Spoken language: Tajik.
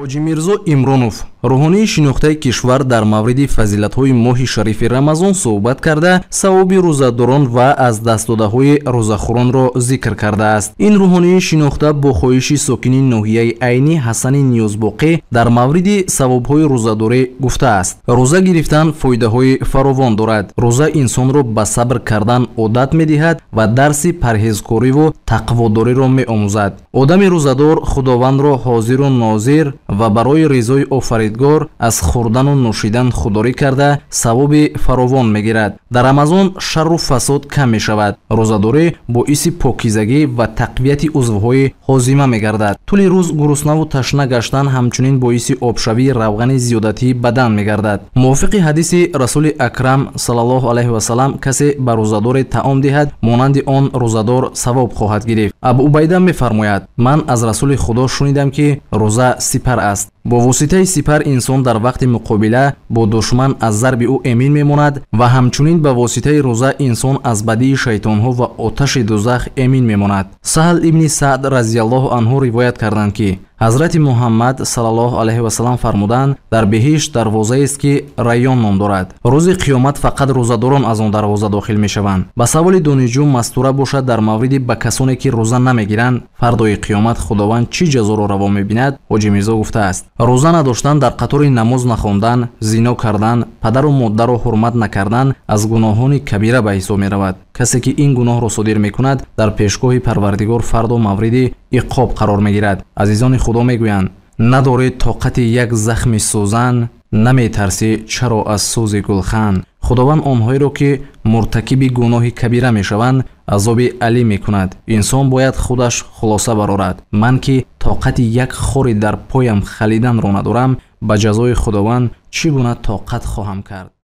Ҳоҷи Мирзо Имронов, рӯҳонии шинохтаи кишвар, дар мавриди фазилатҳои моҳи шарифи Рамазон суҳбат карда, савоби рӯзадорон ва аз дастдодаҳои рӯзахӯронро зикр кардааст. Ин рӯҳонии шинохта бо хоҳиши сокини ноҳияи Айнӣ Ҳасани Ниёзбоқӣ дар мавриди савобҳои рӯзадорӣ гуфтааст. Рӯза гирифтан фоидаҳои фаровон дорад. Рӯза инсонро ба сабр кардан одат медиҳад ва дарси парҳезкориву тақводориро меомӯзад. Одами рӯзадор Худовандро ҳозиру нозир ва барои ризои офаридгор аз хӯрдану нӯшидан худдорӣ карда, савоби фаровон мегирад. Дар Рамазон шарру фасод кам мешавад. Рӯзадорӣ боиси покизагӣ ва тақвияти узвҳои ҳозима мегардад. Тӯли рӯз гуруснаву ташна гаштан ҳамчунин боиси обшавии равғани зиёдатии бадан мегардад. Мувофиқи ҳадиси Расули Акрам саллаллоҳу алайҳи васалам, касе ба рӯзадоре таом диҳад, монанди он рӯзадор савоб хоҳад гирифт. Абу Убайда мефармояд: ман аз Расули Худо шунидам, ки рӯза сипар аст. Бо воситаи сипар инсон дар вақти муқобила бо душман аз зарби ӯ эмин мемонад ва ҳамчунин ба воситаи рӯза инсон аз бадии шайтонҳо ва оташи дузах эмин мемонад. Саҳл ибни Саъд разияллоҳу анҳу ривоят карданд, ки Ҳазрати Муҳаммад саллаллоҳу алайҳи васалам фармуданд: дар биҳишт дарвозаест, ки Райён ном дорад. Рӯзи қиёмат фақат рӯзадорон аз он дарвоза дохил мешаванд. Ба саволи донишҷӯ Мастура бошад дар мавриди ба касоне ки рӯза намегиранд, фардои қиёмат Худованд чӣ ҷазоро раво мебинад, Ҳоҷи Мирзо гуфтааст: рӯза надоштан дар қатори намоз нахондан, зино кардан, падару модарро ҳурмат накардан аз гуноҳони кабира ба ҳисоб меравад. Касе ки ин гуноҳро содир мекунад, дар пешгоҳи Парвардигор фардо мавриди иқоб қарор мегирад. Азизони Худо мегӯянд: надорӣ тоқати як захми сӯзан, наметарсӣ чаро аз сӯзи гулхан. Худованд онҳоеро, ки муртакиби гуноҳи кабира мешаванд, азоби алим мекунад. Инсон бояд худаш хулоса барорад. Ман ки тоқати як хори дар поям халиданро надорам, ба ҷазои Худованд чӣ гуна тоқат хоҳам кард?